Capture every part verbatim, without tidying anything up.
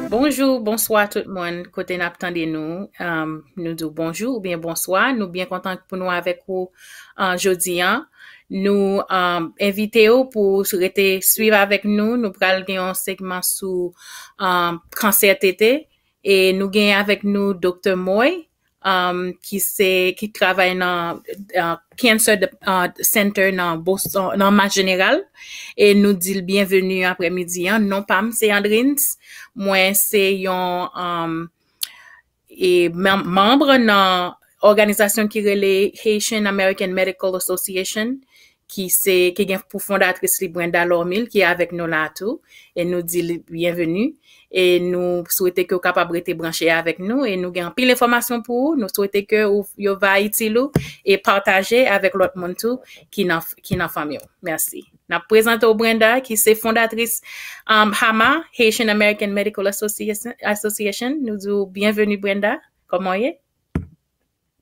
Bonjou, bonswa tout moun, kote n ap tande nou, um, nou di w bonjou oubyen bonswa. Nou byen kontan pou nou avèk ou, uh, jodi an. Nou, um, envite w pou w rete swiv avèk nou. Nou pral gen yon segman sou, um, kansè tete. E nou gen avèk nou Doktè Moy, um, ki se, ki travay nan, uh, Cancer de-, uh, Center nan Boston, nan Mas Jeneral. E nou di l byenveni aprè midi an. Non pa m, se Andrins. Mwen se yon, um, e, mem-, manm nan òganizasyon ki rele Haitian American Medical Association, ki se, ki gen pou fondatris li Brenda Lormil, ki avèk nou la tou. E nou di l byenveni. E nou swete ke w kapab rete branche avèk nou. E nou gen anpil enfòmasyon pou ou. Nou swete ke ou, yo va itil ou e pataje avèk lòt moun tou ki nan, ki nan fanmi w. Mèsi. N ap prezante w Brenda, ki se fondatris, um, HAMA, Haitian American Medical Association. Association. Nou di w byenveni, Brenda. Kòman w ye?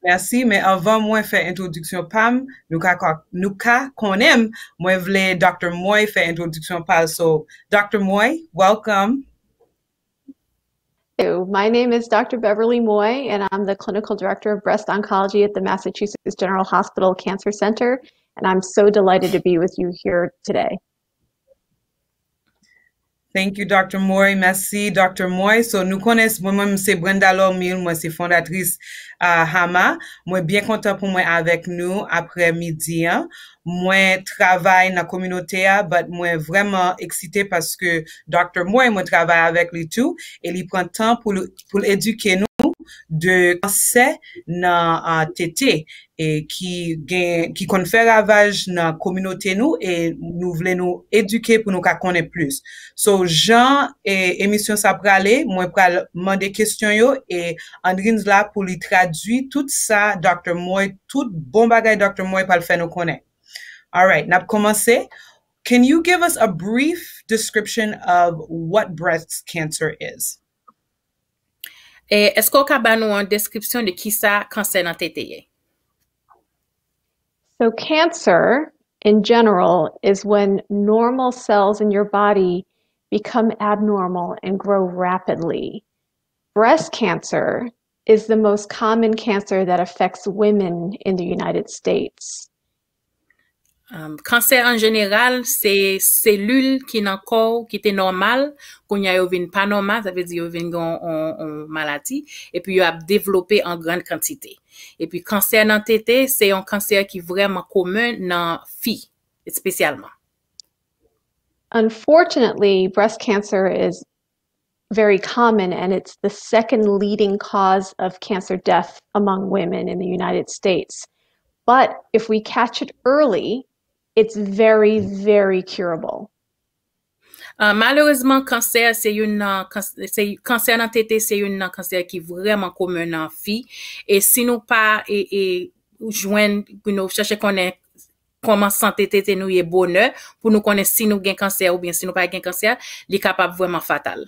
Mèsi, men anvan mwen fè entwodiksyon pa m, nou ka, nou ka konnen m, mwen vle Doktè Moy fè entwodiksyon pa l. So, Doktè Moy, welcome. Hello, my name is Doctor Beverly Moy, and I'm the Clinical Director of Breast Oncology at the Massachusetts General Hospital Cancer Center, and I'm so delighted to be with you here today. Thank you, Doktè Moy. Mèsi, Doktè Moy. So, nou konnen, mwen menm, se Brenda Lormil, mwen se fondatris, uh, HAMA. Mwen byen kontan pou mwen avèk nou aprè midi an. Mwen travay nan kominote a, but mwen vrèman eksite paske Doktè Moy, mwen travay avèk li tou, e li pran tan pou l, pou l edike nou de kansè nan, uh, tete, e ki gen, ki konn fè ravaj nan kominote nou, e nou vle nou edike pou nou ka konnen plis. So, jan, e, emisyon sa prale, mwen pral mande kesyon yo, e Andrins la pou li tradui tout sa Doktè Moy, tout bon bagay Doktè Moy pral fè nou konnen. Alright, n ap kòmanse. Can you give us a brief description of what breast cancer is? E, èske w ka ba nou yon deskripsyon de kisa kansè nan tete ye? So, cancer in general is when normal cells in your body become abnormal and grow rapidly. Breast cancer is the most common cancer that affects women in the United States. Um, kansè an jeneral, se selil ki nan kò w ki te nòmal, kounye a yo vin pa nòmal, sa vle di yo vin gen yon, yon, yon maladi, epi yo ap devlope an grann kantite. Epi kansè nan tete, se yon kansè ki vrèman komen nan fi, espesyalman. Unfortunately, breast cancer is very common, and it's the second leading cause of cancer death among women in the United States. But if we catch it early, it's very, very curable. Uh, malerezman, kansè se youn nan kansè nan tete se youn nan kansè ki vrèman komen nan fi. E si nou pa e, e, jwenn, nou chèche konnen kòman sante tete nou ye bonè, pou nou konnen si nou gen kansè oubyen si nou pa gen kansè, li kapab vrèman fatal.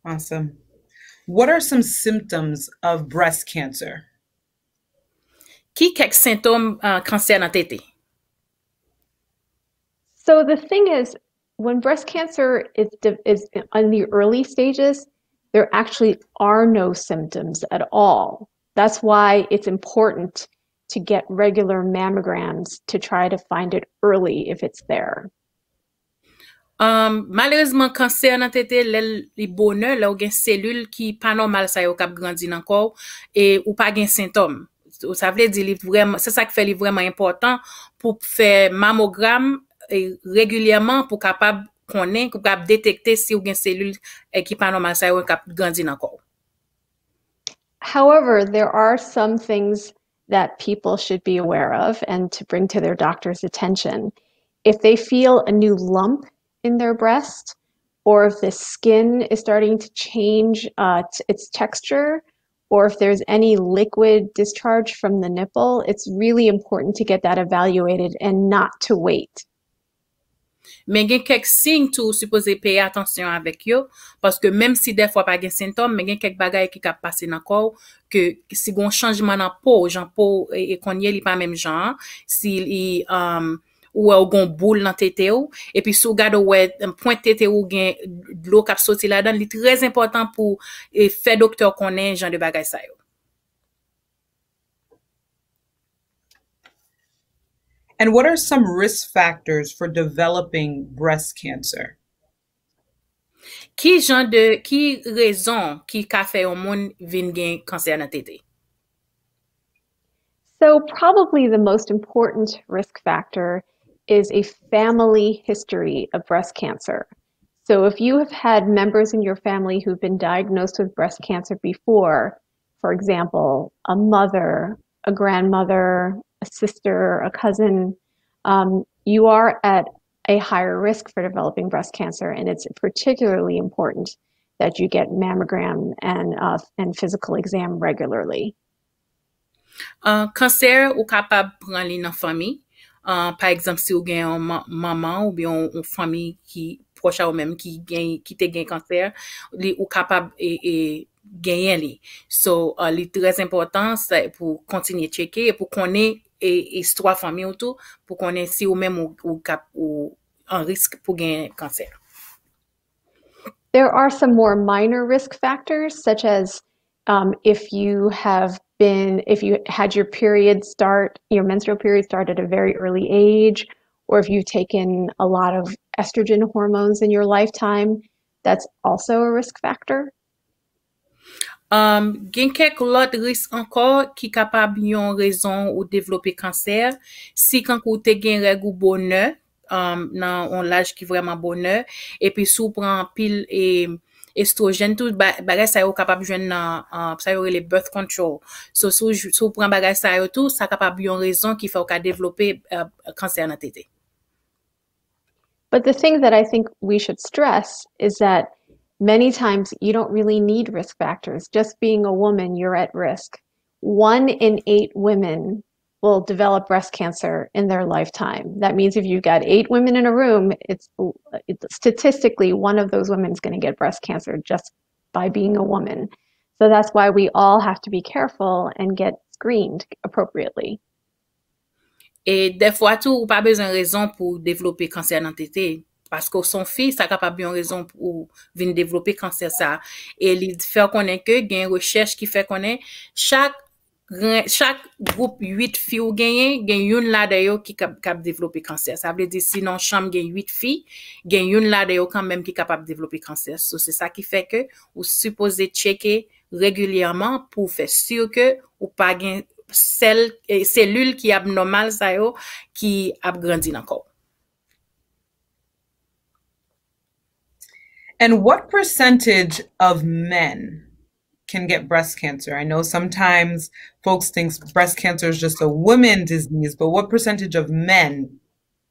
Awesome. What are some symptoms of breast cancer? Ki kèk sentòm, uh, kansè nan tete? So the thing is, when breast cancer is, is in the early stages, there actually are no symptoms at all. That's why it's important to get regular mammograms to try to find it early if it's there. Um, malerezman, kansè nan tete, lè li bonè, lè w gen selil ki pa nòmal sa yo k ap grandi nan kò w, e ou pa gen sentòm. Sa vle di li vrèman, se sa k fè li vrèman enpòtan pou fè mamogram, e, regilyèman pou kapab konnen, pou kapab detekte si w gen selil, e, ki pa nòmal sa yo k ap grandi nan kò w. However, there are some things that people should be aware of and to bring to their doctor's attention. If they feel a new lump in their breast, or if the skin is starting to change, uh, its texture, or if there's any liquid discharge from the nipple, it's really important to get that evaluated and not to wait. Men gen kèk siy tou ou sipoze peye atansyon avèk yo, paske menm si dèfwa pa gen sentòm, men gen kèk bagay ki ka pase nan kò w, ke si gen yon chanjman nan po w, jan po w, e, e konn ye, li pa menm jan an, si li, um, ou wè ou gen yon boul nan tete w, epi si w gade w wè pwent tete w gen dlo k ap soti ladan l, li trè enpòtan pou e, fè doktè w konnen jan de bagay sa yo. And what are some risk factors for developing breast cancer? Ki jan de, ki rezon ki ka fè yon moun vin gen kansè nan tete? So, probably the most important risk factor is a family history of breast cancer. So, if you have had members in your family who've been diagnosed with breast cancer before, for example, a mother, a grandmother, a sister, a cousin, um, you are at a higher risk for developing breast cancer, and it's particularly important that you get mammogram and, uh, and physical exam regularly. Uh, kansè, ou kapab pran li nan fanmi. Uh, pa egzanp, si ou gen yon manman oubyen yon fanmi ki pwòch a ou menm ki, gen, ki te gen kansè, li, ou kapab e, e, genyen li. So, uh, li trè enpòtan pou kontinye tcheke e pou konnen e, istwa fanmi w tou, pou konnen si ou menm ou, ou, kap, ou an risk pou gen kansè. There are some more minor risk factors, such as um, if you have been, if you had your period start, your menstrual period start at a very early age, or if you've taken a lot of estrogen hormones in your lifetime, that's also a risk factor. Um, gen kèk lòt risk ankò ki kapab yon rezon ou devlope kansè. Si kankou ou te gen règ ou bonè, um, nan yon laj ki vrèman bonè, epi si w pran anpil e, estwojèn tou, bagay sa yo kapab jwenn nan uh, sa yo rele birth control. So, si w, si w pran bagay sa yo tou, sa kapab yon rezon ki fè w ka devlope uh, kansè nan tete. But the thing that I think we should stress is that many times you don't really need risk factors. Just being a woman, you're at risk. One in eight women will develop breast cancer in their lifetime. That means if you've got eight women in a room, it's, it's statistically one of those women is going to get breast cancer just by being a woman. So that's why we all have to be careful and get screened appropriately. E dèfwa tou, ou pa bezwen rezon pou w devlope kansè nan tete. Paske w se yon fi, sa kapab yon rezon pou w vin devlope kansè sa. E li fè w konnen ke gen rechèch ki fè konnen chak, chak gwoup uit fi ou genyen, gen youn ladan yo ki kab, kab devlope kansè. Sa vle di, si nan yon chanm gen uit fi, gen youn ladan yo kanmenm ki kapab devlope kansè. So, se sa ki fè ke ou sipoze tcheke regilyèman pou w fè si ke ou pa gen sèl, eh, selil ki abnòmal sa yo ki ap grandi nan kò w. And what percentage of men can get breast cancer? I know sometimes folks think breast cancer is just a women disease, but what percentage of men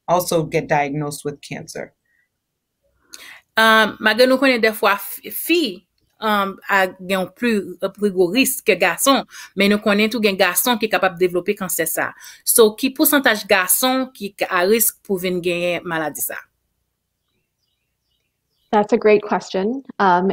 also get diagnosed with cancer? Uh, malgre nou konnen dèfwa fi um, a gen yon pli, pli gwo risk ke gason, men nou konnen tou gen gason ki kapab devlope kansè sa. So, ki pousantaj gason ki a risk pou vin genyen maladi sa? That's a great question. Um,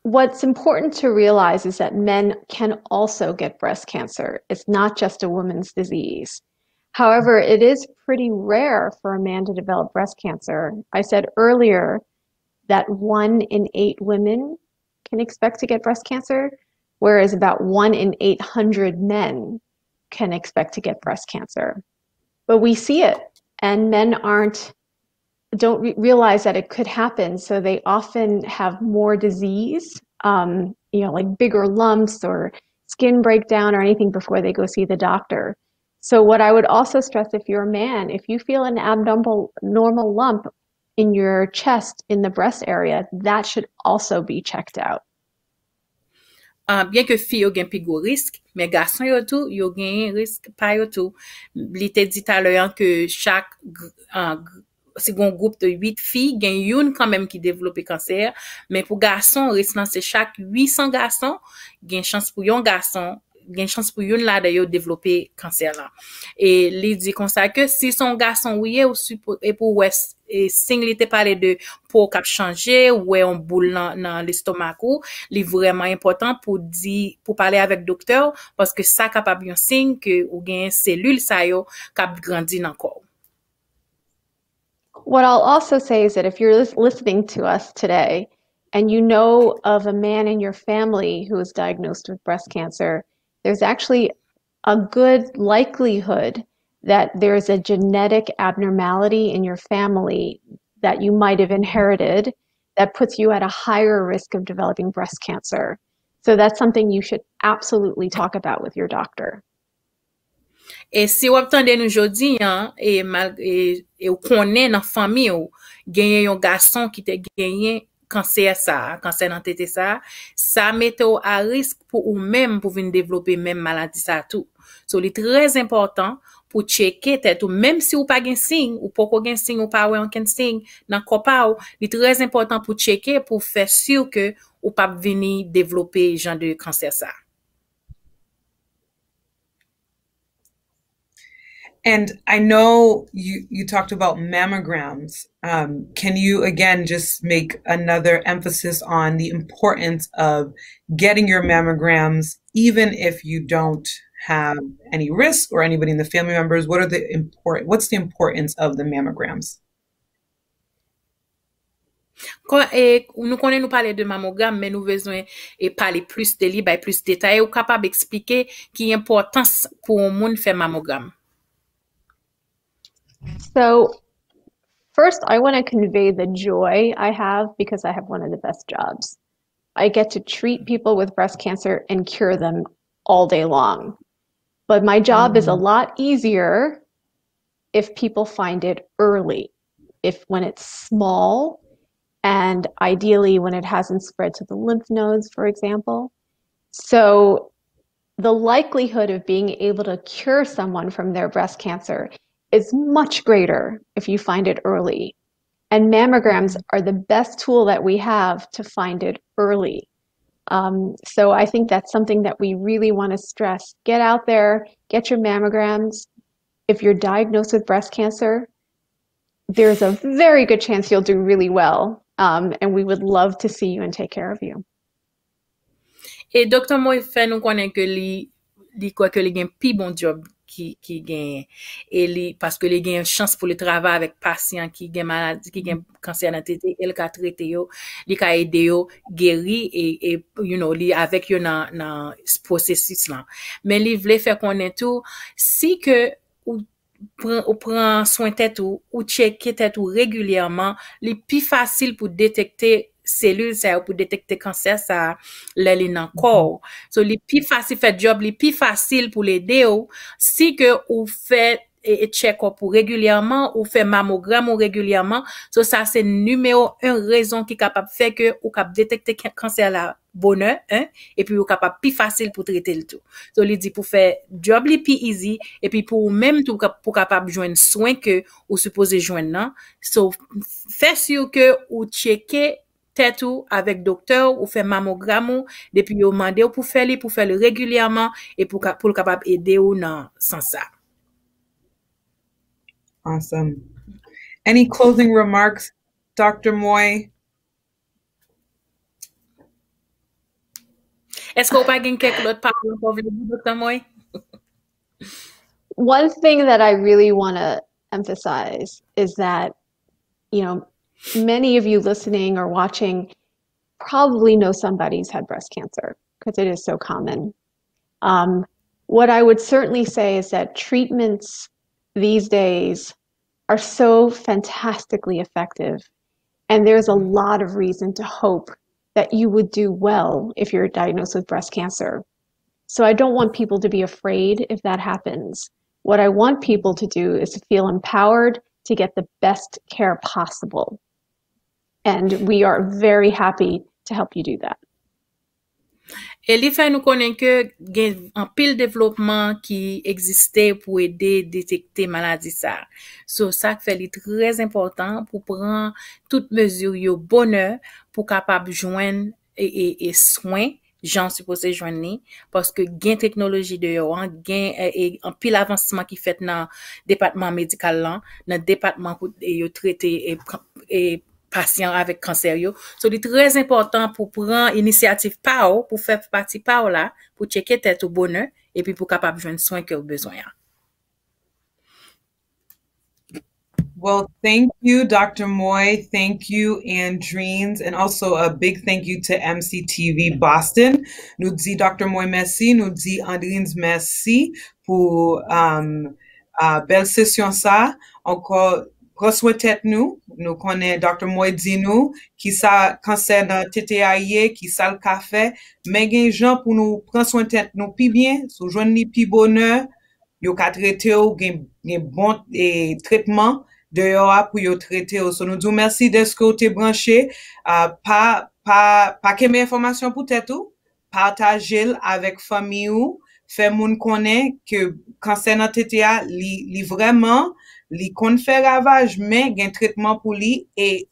what's important to realize is that men can also get breast cancer. It's not just a woman's disease. However, it is pretty rare for a man to develop breast cancer. I said earlier that one in eight women can expect to get breast cancer, whereas about one in eight hundred men can expect to get breast cancer. But we see it, and men aren't don't re- realize that it could happen, so they often have more disease, um, you know, like bigger lumps or skin breakdown or anything before they go see the doctor. So what I would also stress, if you're a man, if you feel an abnormal normal lump in your chest, in the breast area, that should also be checked out. Uh, byen ke fi yo gen pi gwo risk, men gason yo tou, yo genyen risk pa yo tou. Li te di talè an ke chak uh, si gen yon gwoup de uit fi, gen youn kanmenm ki devlope kansè, men pou gason, risk lan se chak uit san gason, gen chans pou yon gason, gen chans pou youn ladan yo devlope kansè lan. E li di konsa ke si se yon gason ou ye, ou sipo, e pou wè e siy li te pale de po k ap chanje, ou wè yon boul nan, nan lestomak ou, li vrèman enpòtan pou di, pou pale avèk doktè w, paske sa kapab yon siy ke ou gen selil sa yo k ap grandi nan kò w. What I'll also say is that if you're lis- listening to us today and you know of a man in your family who is diagnosed with breast cancer, there's actually a good likelihood that there is a genetic abnormality in your family that you might have inherited that puts you at a higher risk of developing breast cancer. So that's something you should absolutely talk about with your doctor. E si w ap tande nou jodi an, e, mal, e, e w konnen nan fanmi w, genyen yon gason ki te genyen kansè sa a, kansè nan tete sa a, sa mete w a risk pou ou menm pou vin devlope menm maladi sa a tou. So, li trè enpòtan pou tcheke tèt ou, menm si ou pa gen siy, ou poko gen siy, ou pa wè ankenn siy nan kò pa w, li trè enpòtan pou tcheke, pou fè si ke ou p ap vini devlope jan de kansè sa a. And I know you, you talked about mammograms. Um, can you again just make another emphasis on the importance of getting your mammograms, even if you don't have any risk or anybody in the family members? What are the important, what's the importance of the mammograms? Kon, e, nou konnen nou pale de mamogram, men nou bezwen e pale plis de li, bay plis detay. Ou kapab eksplike ki enpòtans pou yon moun fè mamogram? So, first, I want to convey the joy I have because I have one of the best jobs. I get to treat people with breast cancer and cure them all day long. But my job is a lot easier if people find it early, if when it's small, and ideally when it hasn't spread to the lymph nodes, for example. So the likelihood of being able to cure someone from their breast cancer is much greater if you find it early. And mammograms are the best tool that we have to find it early. Um, so I think that's something that we really want to stress. Get out there, get your mammograms. If you're diagnosed with breast cancer, there's a very good chance you'll do really well. Um, and we would love to see you and take care of you. E Doktè Moy fè nou konnen ke li, li kwè ke li gen pi bon djòb ki, ki genyen. E li, paske li gen chans pou li travay avèk pasyan ki gen maladi, ki gen kansè nan tete, e li ka trete yo, li ka ede yo geri, e, e, you know, li avèk yo nan, nan pwosesis lan. Men li vle fè konnen tou, si ke ou pran, ou pran swen tèt ou, ou tcheke tèt ou regilyèman, li pi fasil pou detekte selil sa yo, pou detekte kansè sa a, lè li nan kò w. So, li pi fasil fè djòb, li pi fasil pou l ede w, si ke ou fè e, e check-up ou regilyèman, ou fè mamogram ou regilyèman. So, sa se nimewo en rezon ki kapab fè ke ou kab detekte kansè la bonè, en, epi ou kapab pi fasil pou trete l tou. So, li di pou fè djòb li pi easy, epi pou ou menm tou pou kapab jwenn swen ke ou sipoze jwenn nan. So, fè si ke ou tcheke tèt ou avèk doktè w, ou fè mamogram ou, depi yo mande w pou fè li, pou fè l regilyèman, e pou, pou l kapab ede w nan sans sa. Awesome. Any closing remarks, Doctor Moy? Èske ou pa gen kèk lòt pawòl ankò w vle di, Doktè Moy? One thing that I really want to emphasize is that, you know, many of you listening or watching probably know somebody who's had breast cancer because it is so common. Um, what I would certainly say is that treatments these days are so fantastically effective. And there's a lot of reason to hope that you would do well if you're diagnosed with breast cancer. So I don't want people to be afraid if that happens. What I want people to do is to feel empowered to get the best care possible. And we are very happy to help you do that. E li fè nou konnen ke gen anpil devlopman ki egziste pou ede detekte maladi sa a. So, sa k fè li trè enpòtan pou pran tout mezi yo bonè pou kapab jwenn e, e, e swen jan w sipoze jwenn li, paske gen teknoloji deyò an, gen e, e, anpil avansman ki fèt nan depatman medikal lan, nan depatman kote yo trete e, e, pasyan avèk kansè yo. So, li trè enpòtan pou pran inisyativ pa w, pou fè pati pa w la, pou tcheke tèt ou bonè, epi pou kapab jwenn swen ke w bezwen an. Well, thank you, Doctor Moy. Thank you, Andreens. And also a big thank you to M C T V Boston. Nou di Doctor Moy mèsi, nou di Andreens mèsi pou um, uh, bèl sesyon sa. Ankò, pran swen tèt nou. Nou konnen Doctor Moy di nou ki sa kansè nan tete a ye, ki sa l ka fè. Men gen jan pou nou pran swen tèt nou pi byen, si w jwenn li pi bonè, yo ka trete w, gen, gen bon e, tretman deyò a pou yo trete w. So, nou di w mèsi dèske w te branche. Uh, pa, pa, pa kenbe enfòmasyon pou tèt ou. Pataje l avèk fanmi ou. Fè moun konnen ke kansè nan tete a, li, li vrèman, li konn fè ravaj, men gen tretman pou li e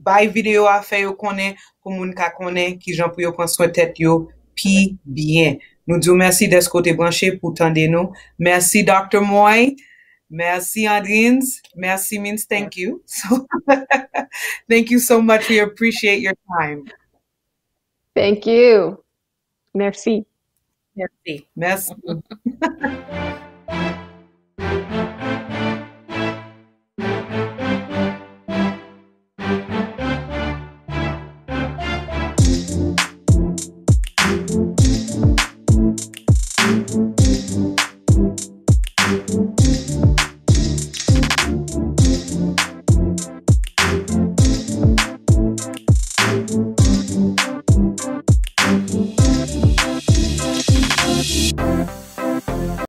bay videyo a fè yo konnen pou moun ka konnen kijan pou yo pran swen tèt yo pi byen. Nou di w mèsi dèske w te branche pou tande nou. Mèsi Doctor Moy. Mèsi Andrins. Mèsi means thank you. So, thank you so much. We appreciate your time. Thank you. Merci. Merci. Merci.